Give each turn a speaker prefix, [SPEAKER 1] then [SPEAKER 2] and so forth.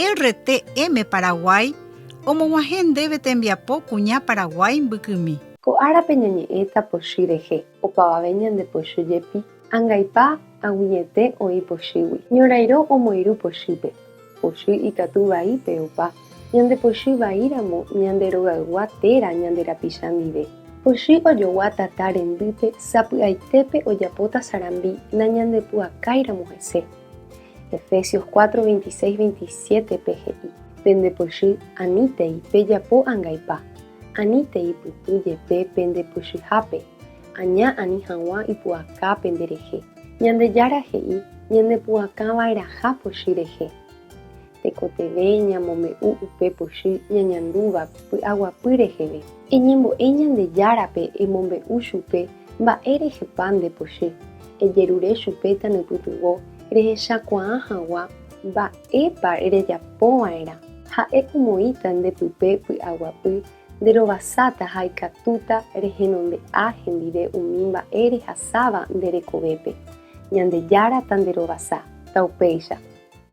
[SPEAKER 1] RTM Paraguay omog̃uahẽ ndéve tembiapo kuña Paraguái mbykymi.
[SPEAKER 2] Ko árape ñañe'ẽta pochy rehe, opavave ñande pochy jepi, angaipa ag̃uiete oĩ pochýgui. Ñorairõ omoirũ pochýpe, pochy ikatu vaípe opa, ñande pochy vaíramo ñande rogaygua térã ñande rapicha ndive. Pochy ojogua tata rendýpe sapy'aitépe ojapóta sarambi nañandepu'akáiramo hese. Efesios 4, 26, 27 pe he'i, Pende pochy anítei pejapo angaipa, anítei pytũ jepe pende pochyhápe, aña ani hag̃ua ipu'aka pende rehe. Ñandejára he'i ñandepu'akãva'erãha pochy rehe. Tekotevẽ ñamombe'u upe pochy ñañandúva py'aguapy reheve. Eñembo'e Ñandejárape emombe'u chupe mba'e rehepa nde pochy, ejerure chupe tanypytyvõ rehechakuaa hag̃ua mba'épa rejapova'erã. Ha'e omoĩta nde pype py'aguapy nderovasáta ha ikatúta rehenonde'a hendive umi mba'e rehasáva nde rekovépe. Ñandejára tanderovasa. Taupéicha.